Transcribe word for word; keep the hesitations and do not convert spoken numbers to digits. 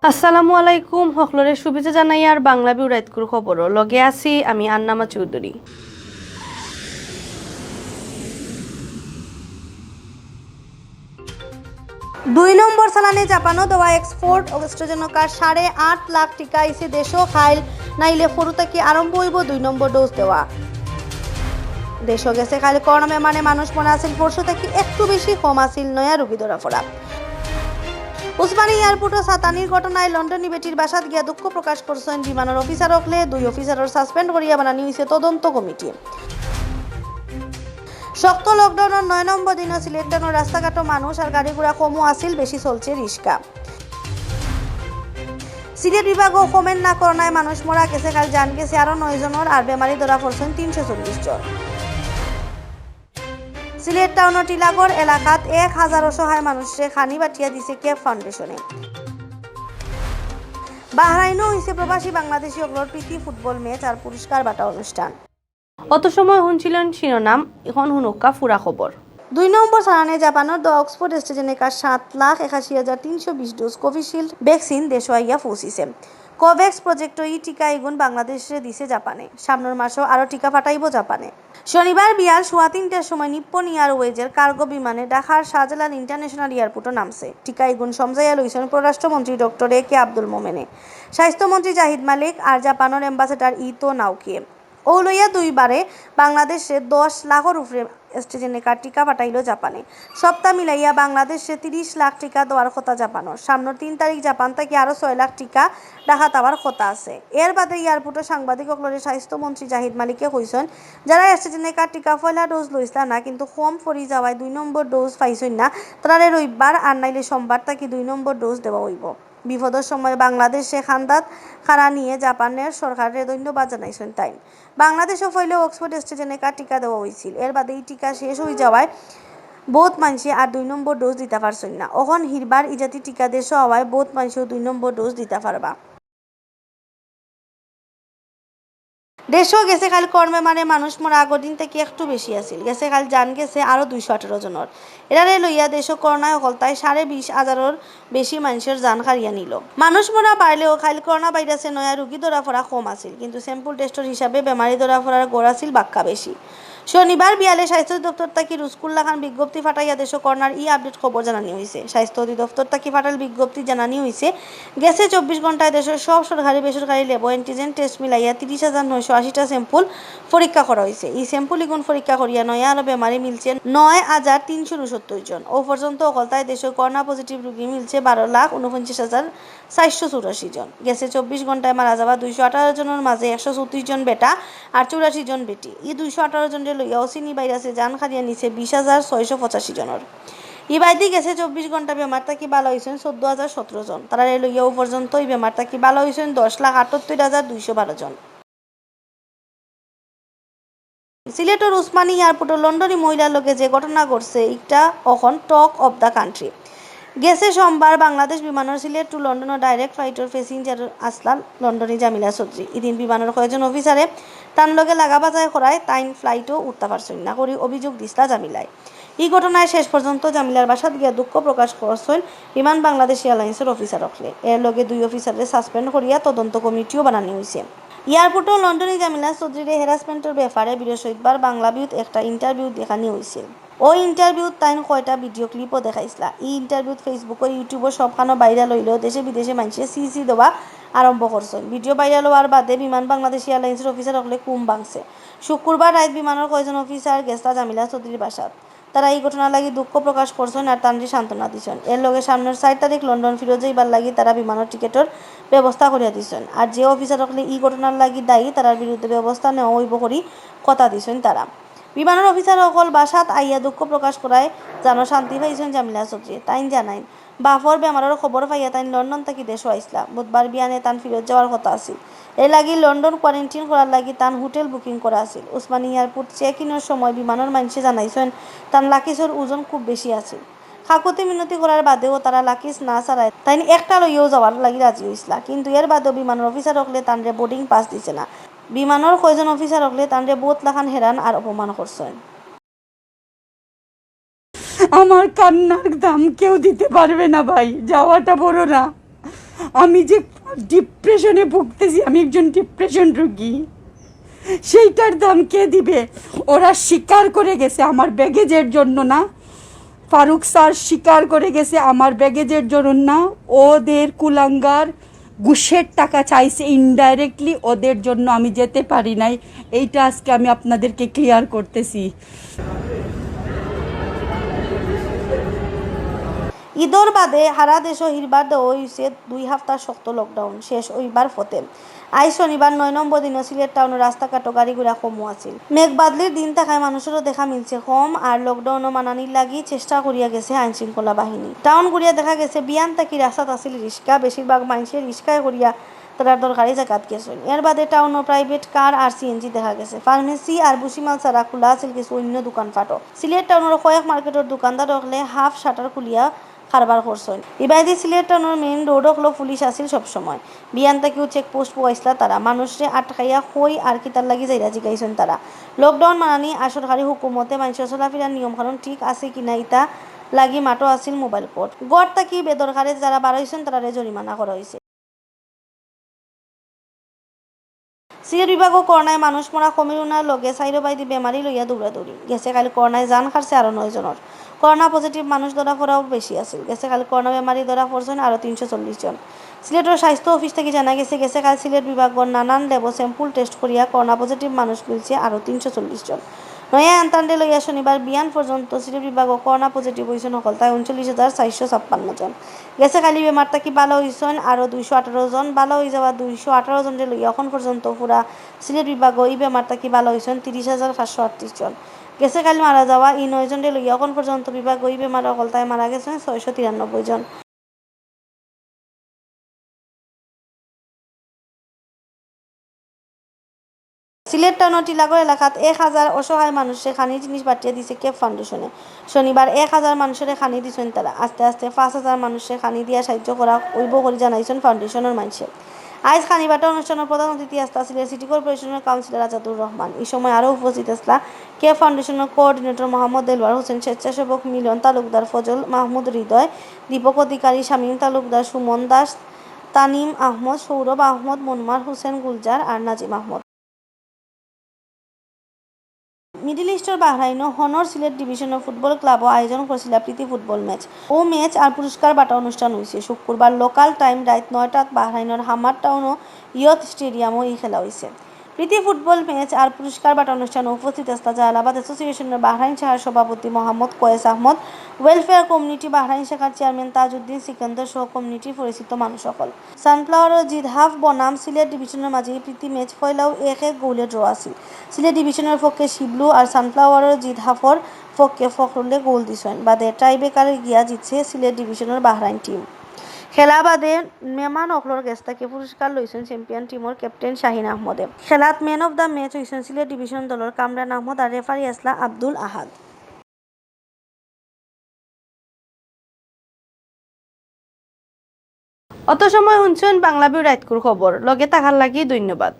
আসসালামু আলাইকুম, হকলরে শুভেচ্ছা জানাইয়ার বাংলা ভিউ রাইতকুর খবরো। লগে আছি আমি আন্নামা চৌধুরী। দুই নম্বর চালানে জাপানো দেওয়া অক্সফোর্ড অ্যাস্ট্রাজেনেকার সাড়ে আট লাখ টিকা আইছে দেশো। কাইল নাইলে পরশু থাকি আরম্ভ অইবো দুই নম্বর ডোজ দেওয়া। দেশো গেছে কাইল করোনা বেমারে মানুষ মরা আছিল পরশু থাকি একটু বেশি, কম আছিল নয়া রুগী ধরা পড়া। উসমানী এয়ারপোর্টো ছাতানির ঘটনায় লন্ডনী বেটির বাসাত গিয়া দুঃখ প্রকাশ করছইন বিমানর অফিসার অকলে। দুই অফিসারর সাসপেন্ড করিয়া বানানি অইছে তদন্ত কমিটি। শক্ত লকডাউনর নয় নম্বর দিনো সিলেট টাউনর রাস্তাঘাটো মানুষ আর গাড়ি ঘোড়া কমও আছিল, বেশি চলছে রিক্সা। সিলেট বিভাগো কমের না করোনায় মানুষ মরা গেছে কাইল জান গেছে আরো নয় জনর, আর বেমারি ধরা পড়ছইন তিনশো চল্লিশ জন। সিলেট টাউনর টিলাগড় এলাকাত এক হাজার অসহায় মানুষরে খানি বাটিয়া দিছে কেপ ফাউন্ডেশনে। বাহরাইনো অইছে প্রবাসী বাংলাদেশি অকলর প্রীতি ফুটবল ম্যাচ আর পুরস্কার বাটা অনুষ্ঠান। অত সময় হুনছিলেন শিরোনাম, এখন হুনুক্কা ফুরা খবর। দুই নম্বর চালানে জাপানর দেওয়া অক্সফোর্ড অ্যাস্ট্রাজেনেকার সাত লাখ একাশি হাজার তিনশো বিশ ডোজ কোভিশিল্ড ভ্যাকসিন দেশো আইয়া পৌঁছিছে। কোভ্যাক্স প্রজেক্টো ই টিকা ইগুন বাংলাদেশরে দিছে জাপানে। সামনর মাসো আরো টিকা পাঠাইবো জাপানে। শনিবার বিয়াল সোয়া তিনটার সময় নিপ্পন এয়ারওয়েজের কার্গো বিমানে ঢাকার শাহজালাল ইন্টারন্যাশনাল এয়ারপোর্টো নামছে। টিকা ইগুন সমঝাইয়া লইছইন পররাষ্ট্রমন্ত্রী ডক্টর এ কে আব্দুল মোমেনে, স্বাস্থ্যমন্ত্রী জাহিদ মালিক আর জাপানর অ্যাম্বাসেডর ইতো নাওকিয়ে। অউ লইয়া দুইবারে বাংলাদেশে দশ লাখর উপরে অ্যাস্ট্রাজেনেকার টিকা পাঠাইলো জাপানে। সপ্তাহ মিলাইয়া বাংলাদেশে তিরিশ লাখ টিকা দেওয়ার কথা জাপানর। সামনর তিন তারিখ জাপান থাকি আরো ছয় লাখ টিকা ঢাকাত আওয়ার কথা আছে। এর বাদে এয়ারপোর্টো সাংবাদিক অকলরে স্বাস্থ্যমন্ত্রী জাহিদ মালিকে কইছইন, যারা অ্যাস্ট্রাজেনেকার টিকা পয়লা ডোজ লইছলা না কিন্তু কম পড়ি যাওয়ায় দুই নম্বর ডোজ পাইছইন না, তারারে রবিবার আর নাইলে সোমবার থাকি দুই নম্বর ডোজ দেওয়া অইবো। বিপদর সময় বাংলাদেশে কান্দাত খাড়া নিয়া জাপানর সরকাররে ধন্যবাদ জানাইছইন তাইন। বাংলাদেশো পয়লা অক্সফোর্ড অ্যাস্ট্রাজেনেকা টিকা দেওয়া অইছিল, এর বাদে ই টিকা শেষ অই যাওয়ায় বউত মানষে আর দুই নম্বর ডোজ দিতা পারছইন না। অখন হিরবার ইজাতি টিকা দেশো আওয়ায় বউত মানষেও দুই নম্বর ডোজ দিতা পারবা। দেশো গেছে কাইল করোনা বেমারে মানুষ মরা আগর দিন থাকি একটু বেশি আছিল। গেছে কাইল জান গেছে আরো দুইশো আঠারো জনর। এরারে লইয়া দেশো করোনায় হকলতায় সাড়ে বিশ হাজারর বেশি মানষর জান কাড়িয়া নিলো। মানুষ মরা বাড়লেও কাইল করোনা ভাইরাসে নয়া রুগী ধরা পড়া কম আছিল, কিন্তু স্যাম্পল টেস্টর হিসাবে বেমারি ধরা পড়ার গড় আছিল বাক্কা বেশি। শনিবার বিয়ালে স্বাস্থ্য দপ্তর থাকি রুজকুল্লা খান বিজ্ঞপ্তি ফাটাইয়া দেশো করোনার ই আপডেট খবর জানানি অইছে। স্বাস্থ্য অধিদপ্তর থাকি ফাটাইল বিজ্ঞপ্তি জানানি অইছে, গেছে চব্বিশ ঘন্টায় দেশর সব সরকারি বেসরকারি ল্যাবো অ্যান্টিজেন টেস্ট মিলাইয়া তিরিশ হাজার নয়শো আশিটা স্যাম্পল পরীক্ষা করা অইছে। ই স্যাম্পল ইগুন পরীক্ষা করিয়া নয়া আরো বেমারি মিলছে নয় হাজার তিনশো ঊনসত্তর জন। অউ পর্যন্ত হকলতায় দেশো করোনা পজিটিভ রুগী মিলছে বারো লাখ ঊনপঞ্চাশ হাজার চারশো চুরাশি জন। গেছে চব্বিশ ঘন্টায় মারা যাওয়া দুইশো আঠারো জনর মাঝে একশো চৌত্রিশ জন বেটা আর চুরাশি জন বেটি। ই দুইশো আঠারো জনরে লইয়া অশ্বিনী ভাইরাসে জান কাড়িয়া নিছে বিশ হাজার ছয়শো পঁচাশি জনর। ইবাদি গেছে চব্বিশ ঘন্টা বেমার থাকি ভালা অইছইন চৌদ্দ হাজার সতেরো জন। তারারে লইয়া অউ পর্যন্ত ই বেমার থাকি ভালা অইছইন দশ লাখ আটাত্তর হাজার দুইশো বারো জন। সিলেটর উসমানী এয়ারপোর্টর লন্ডনী মহিলার লগে যে ঘটনা ঘটছে, ইটা অখন talk of the country। গেছে সোমবার বাংলাদেশ বিমানর সিলেট to লন্ডনর ডাইরেক্ট ফ্লাইটর প্যাসেঞ্জার আছলা লন্ডনী জামিলা চৌধুরী। ইদিন বিমানর কয়জন অফিসারে তান লগে লাগা বাজাই করায় তাইন ফ্লাইটো উঠতা পারছইন না করি অভিযোগ দিছলা জামিলায়। ই ঘটনায় শেষ পর্যন্ত জামিলার বাসাত গিয়া দুঃখ প্রকাশ করছইন বিমান বাংলাদেশ এয়ারলাইন্সর অফিসার অকলে। এর লগে দুই অফিসাররে সাসপেন্ড করিয়া তদন্ত কমিটিও বানানি অইছে। এয়ারপোর্টো লন্ডনী জামিলা চৌধুরীরে হ্যারাসমেন্টর ব্যাপারে বৃহস্পতিবার বাংলা ভিউত একটা ইন্টারভিউ দেখানি অইছিল। অউ ইন্টারভিউত তাইন কয়টা ভিডিও ক্লিপও দেখাইছলা। ই ইন্টারভিউত Facebook-ও, YouTube-ও সবখানো ভাইরাল অইলেও দেশে বিদেশে মানষে ছি ছি দেওয়া আরম্ভ করছইন। ভিডিও ভাইরাল অওয়ার বাদে বিমান বাংলাদেশ এয়ারলাইন্সর অফিসার অকলে ঘুম ভাঙছে। শুক্রবার রাইত বিমানর কয়জন অফিসার গেছলা জামিলা চৌধুরীর বাসাত। তারা ই ঘটনার লাগি দুঃখ প্রকাশ করছইন আর তানরে সান্ত্বনা দিছইন। এর লগে সামনর চাইর তারিখ লন্ডন ফিরত যাইবার লাগি তারা বিমানর টিকেটর ব্যবস্থা করিয়া দিছইন। আর যে অফিসার অকলে ই ঘটনার লাগি দায়ী, তারার বিরুদ্ধে ব্যবস্থা নেওয়া অইবো করি কথা দিছইন তারা। বিমানর অফিসার অকল বাসাত আইয়া দুঃখ প্রকাশ করায় জানো শান্তি পাইছইন জামিলা চৌধুরী। তাইন জানাইন, বাফর বেমারর খবর পাইয়া তাইন লন্ডন থাকি দেশো আইছলা। বুধবার বিয়ানে তান ফিরত যাওয়ার কথা আছিল। এর লাগি লন্ডন কোয়ারেন্টিন করার লাগি তান হোটেল বুকিং করা আছিল। উসমানী এয়ারপোর্ট চেক ইনর সময় বিমানর মানষে জানাইছইন, তান লাকিসর ওজন খুব বেশি আছিল। কাকুতি মিনতি করার বাদেও তারা লাকিস না ছাড়ায় তাইন একটা লইয়াও যাওয়ার লাগি রাজি অইছলা। কিন্তু এর বাদেও বিমানর অফিসার অকলে তানরে বোর্ডিং পাস দিছে না। বিমানর কয়জন অফিসার অকলে তানরে বউত লাখান হেরান আর অপমান করছইন। আমার কান্নার দাম কেউ দিতে পারবে না ভাই, যাওয়াটা বড় না। আমি যে ডিপ্রেশনে ভুগতেছি, আমি একজন ডিপ্রেশন রোগী, সেইটার দাম কে দিবে? ওরা স্বীকার করে গেছে আমার ব্যাগেজের জন্য না, ফারুক স্যার স্বীকার করে গেছে আমার ব্যাগেজের জন্য না। ওদের কুলাঙ্গার ঘুষের টাকা চাইছে ইনডাইরেক্টলি, ওদের জন্য আমি যেতে পারি নাই। এইটা আজকে আমি আপনাদেরকে ক্লিয়ার করতেছি। ঈদর বাদে হারা দেশো হিরবার দেওয়া অইছে দুই হাপ্তার শক্ত লকডাউন শেষ অইবার পথে। আইজ শনিবার নয় নম্বর দিনও সিলেট টাউনর রাস্তাঘাটো গাড়ি-ঘোড়া কমও আছিল। মেঘ বাদলির দিন থাকায় মানুষরও দেখা মিলছে কম, আর লকডাউনও মানানির লাগি চেষ্টা করিয়া গেছে আইন শৃঙ্খলা বাহিনী। টাউন ঘুরিয়া দেখা গেছে বিয়ান থাকি রাস্তাত আছিল রিক্সা, বেশিরভাগ মাইনষে রিক্সায় করিয়া তারার দরকারি জাগাত গেছইন। এর বাদে টাউনও প্রাইভেট কার আর সিএনজি দেখা গেছে। ফার্মেসি আর ভুসিমাল ছাড়া খোলা আছিল কিছু অইন্য দোকানপাটও। সিলেট টাউনর কয়েক মার্কেটর দোকানদার অকলে হাফ শাটার খুলিয়া কারবার করছইন। ইবায়দি সিলেট টাউনর মেইন রোড অকলো পুলিশ আছিল সবসময়। বিয়ান থাকিও চেকপোস্ট বওয়াইছলা তারা। মানুষরে আটকাইয়া কই আর কিতার লাগি যাইরা জিগাইছইন তারা। লকডাউন মানানি আর সরকারি হুকুমতে মাইনষর চলাফিরার নিয়ম কানুন ঠিক আছে কিনা ইতা লাগি মাঠো আছিল মোবাইল কোর্ট। ঘর থাকি বেদরকারে যারা বারইছইন তারারে জরিমানা করা অইছে। সিলেট বিভাগও করোনায় মানুষ মরা কমিরও না, লগে চাইরোবায়দি বেমারি লইয়া দৌড়াদৌড়ি। গেছে কাইল করোনায় জান হারছে আরো নয় জনর। করোনা পজিটিভ মানুষ ধরা পড়াও বেশি আছিল। গেছে কাইল করোনা বেমারি ধরা পড়ছইন আরো তিনশো চল্লিশ জন। সিলেটর স্বাস্থ্য অফিস থাকি জানা গেছে, গেছে কাইল সিলেট বিভাগর নানান ল্যাবও স্যাম্পল টেস্ট করিয়া করোনা পজিটিভ মানুষ মিলছে আরো তিনশো চল্লিশ জন। নয়া আন্তানরে লইয়া শনিবার বিয়ান পর্যন্ত সিলেট বিভাগও করোনা পজিটিভ অইছইন হকলতায় ঊনচল্লিশ হাজার চাইরশো ছাপ্পান্ন জন। গেছে কাইল ই বেমার থাকি ভালা অইছইন আরো দুইশো আঠারো জন। ভালা অই যাওয়া দুইশো আঠারো জনরে লইয়া অখন পর্যন্ত পুরা সিলেট বিভাগও ই বেমার থাকি ভালা অইছইন তিরিশ হাজার পাঁচশো আটত্রিশ জন। গেছে কাইল মারা যাওয়া ই নয় জনরে লইয়া অখন পর্যন্ত বিভাগও ই বেমার হকলতায় মারা গেছইন ছয়শো তিরানব্বই জন। সিলেট টাউনর টিলাগড় এলাকাত এক হাজার অসহায় মানুষরে খানি জিনিস বাটিয়া দিছে কেপ ফাউন্ডেশনে। শনিবার এক হাজার মানুষরে খানি দিছইন তারা। আস্তে আস্তে পাঁচ হাজার মানুষরে খানি দিয়া সাহায্য করা অইবো করি জানাইছইন ফাউন্ডেশনর মানষে। আইজ খানি বাটা অনুষ্ঠানর প্রধান অতিথি আস্তা সিলেট সিটি কর্পোরেশনর কাউন্সিলর আজাদুর রহমান। ই সময় আরো উপস্থিত আছলা কেপ ফাউন্ডেশনর কোঅর্ডিনেটর মোহাম্মদ দেলওয়ার হোসেন, স্বেচ্ছাসেবক মিলন তালুকদার, ফজল মাহমুদ হৃদয়, দীপক অধিকারী, শামীম তালুকদার, সুমন দাস, তানিম আহমদ, সৌরভ আহমদ, মনোয়ার হোসেন গুলজার আর নাজিম আহমদ। মিডল ইস্টর বাহরাইনো হনর সিলেট ডিভিশনর ফুটবল ক্লাবও আয়োজন করছিলা প্রীতি ফুটবল ম্যাচ। অউ ম্যাচ আর পুরস্কার বাটা অনুষ্ঠান অইছে শুক্রবার লোকাল টাইম রাইত নয়টাত বাহরাইনর হামার টাউনো ইয়থ স্টেডিয়ামো ই খেলা অইছে। প্রীতি ফুটবল ম্যাচ আর পুরস্কার বাটা অনুষ্ঠানো উপস্থিত আছলা জালালাবাদ অ্যাসোসিয়েশনর বাহরাইন শাখার সভাপতি মোহাম্মদ কয়েস আহমদ, ওয়েলফেয়ার কমিউনিটি বাহরাইন শাখার চেয়ারম্যান তাজউদ্দিন সিকন্দর সহ কমিউনিটির পরিচিত মানুষ অকল। সানফ্লাওয়ারর জিদ হাফ বনাম সিলেট ডিভিশনর মাঝে ই প্রীতি ম্যাচ পয়লাউ এক এক গোলে ড্র আছিল। সিলেট ডিভিশনর পক্ষে শিবলু আর সানফ্লাওয়ারর জিদ হাফর পক্ষে ফখরুলে গোল দিছইন। বাদে টাইব্রেকারে গিয়া জিতছে সিলেট ডিভিশনর বাহরাইন টিম। খেলা বাদে মেহমান অকলর গেছ থাকি পুরস্কার লইছইন চ্যাম্পিয়ন টিমর ক্যাপ্টেন শাহিন আহমদে। খেলাত ম্যান অফ দ্য ম্যাচ অইছইন সিলেট ডিভিশন দলর কামরান আহমদ আর রেফারি আছলা আব্দুল আহাদ। অত সময় হুনছইন বাংলা ভিউ রাইতকুর খবর। লগে থাকার লাগি ধন্যবাদ।